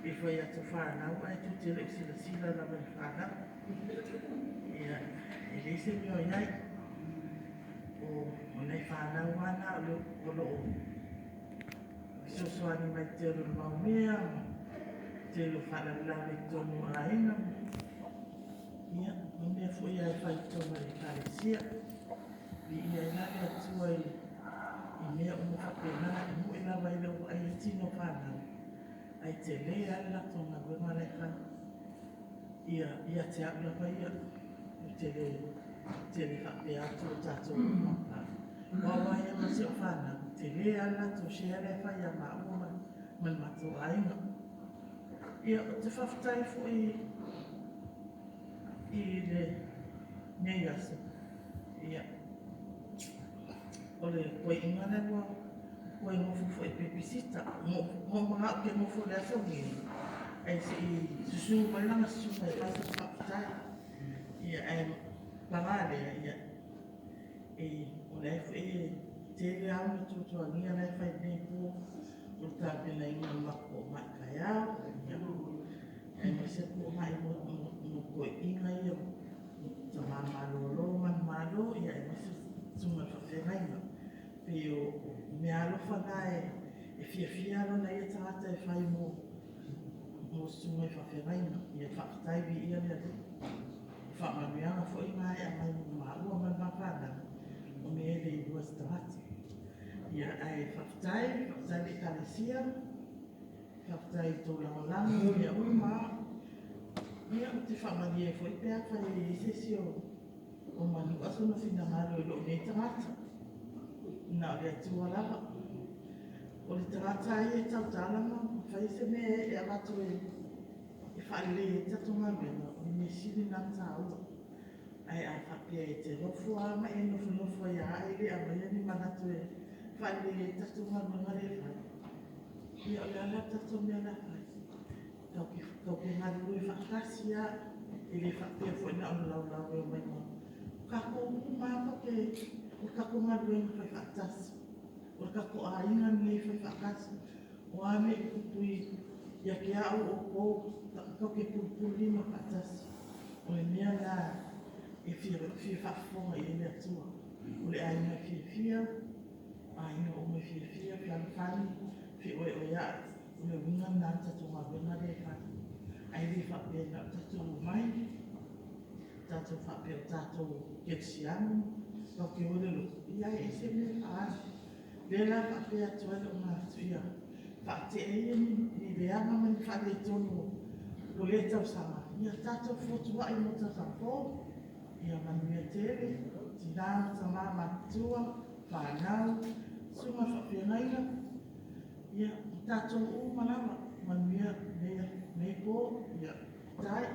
E fai atu fanau ae tou te le o silasila lava i fanau. Ia, e leai se mea o i ai. O nai fanau lava na o lo o fesoasoani mai i le tele o le mau mea ma le tele o faalavelave i totonu o aiga. Ia, ma mea foi lava e fai i totonu o le Ekalesia. Viia ai la le Atua i mea uma faapena. E moni lava e le o vaaia tino o fanau, ae tele lava le latou galuega la e fai. Ia, ia te au lava ia, ou te le, te le faapea atu o tatou uma, aua o au ia ma si au fanau, e tele lava le latou share la e fai ia maua ma le matou aiga. Ia, ou te faafetai foi i lenei aso, ia, o le koiina lea ua toe nofo foi e pepesita. Na ou manao ou te nofo i le aso lenei, ae se i susu mai lana susuga e fai sana faafetai. Ia, ae paga lea, ia, e, o lea foi e tele lava ona tuatuagia la e fai nei po o le tapenaina o le matou toomai taeao, ia, aemaise toomai mo toeaiina ia, tama malolo manumalo, ia aemaise susuga i le faafeagaiga. Pei o meaalofa na e fiafia lava lona ia tagata e fai mo susuga i faafeagaiga. Ia faafetai, viia le Alii. O faamanuiaga foi na e aumai mo maua ma le ma fanau, o mea e le iloa e se tagata. Ia, ae faafetai, faafetai i le Ekalesia, faafetai i le tou lagolago i mea uma. Ia, ou te faamalie ai foi pe afai e i ai se isi o manua sona finagalo i lou nei tagata. Na o le Atua lava. O le tagata lava ia e tautala ma fai se mea e avatu e faalelei ai le tatou galuega, o le mea sili lena ona taua. Ae a faapea e te nofo lava ma e nofonofo ai lava ae le aumaia ni manatu e faalelei ai le tatou galuega lea e fai, ia o le a la le tatou mea o le a fai? Tatou te galulue faatasi lava, e le faapea foi na ona laulau e omai ma… O tatou uma lava tatou te, o le tatou galuega fai faatasi. O le tatou aiga lenei e fai faatasi. O a mea e tutupu ia te au, o outou, tatou te pulupulu lima faatasi. O le mea lena e fia faafofoga i ai le Atua. O le aiga e fiafia, o aiga uma e fiafia, fealofani, feoeoeai. O le uiga lena o le tatou galuega lea e fai. Ae le faapea na o tatou omai, tatou faapea o tatou kerisiano, tatou te o i le lotu, ia ae ese mea e faaalu. O lea la e faapea atu ai lou manatu, ia faatea ia ni leaga ma ni faaletonu o lea tausaga, ia tatou fotuai mo le tausaga fou. Ia manuia tele, tina ma tama matutua, fanau, susuga i faafeagaiga, ia, ma tatou uma lava. Manuia lenei po. Ia, faafetai.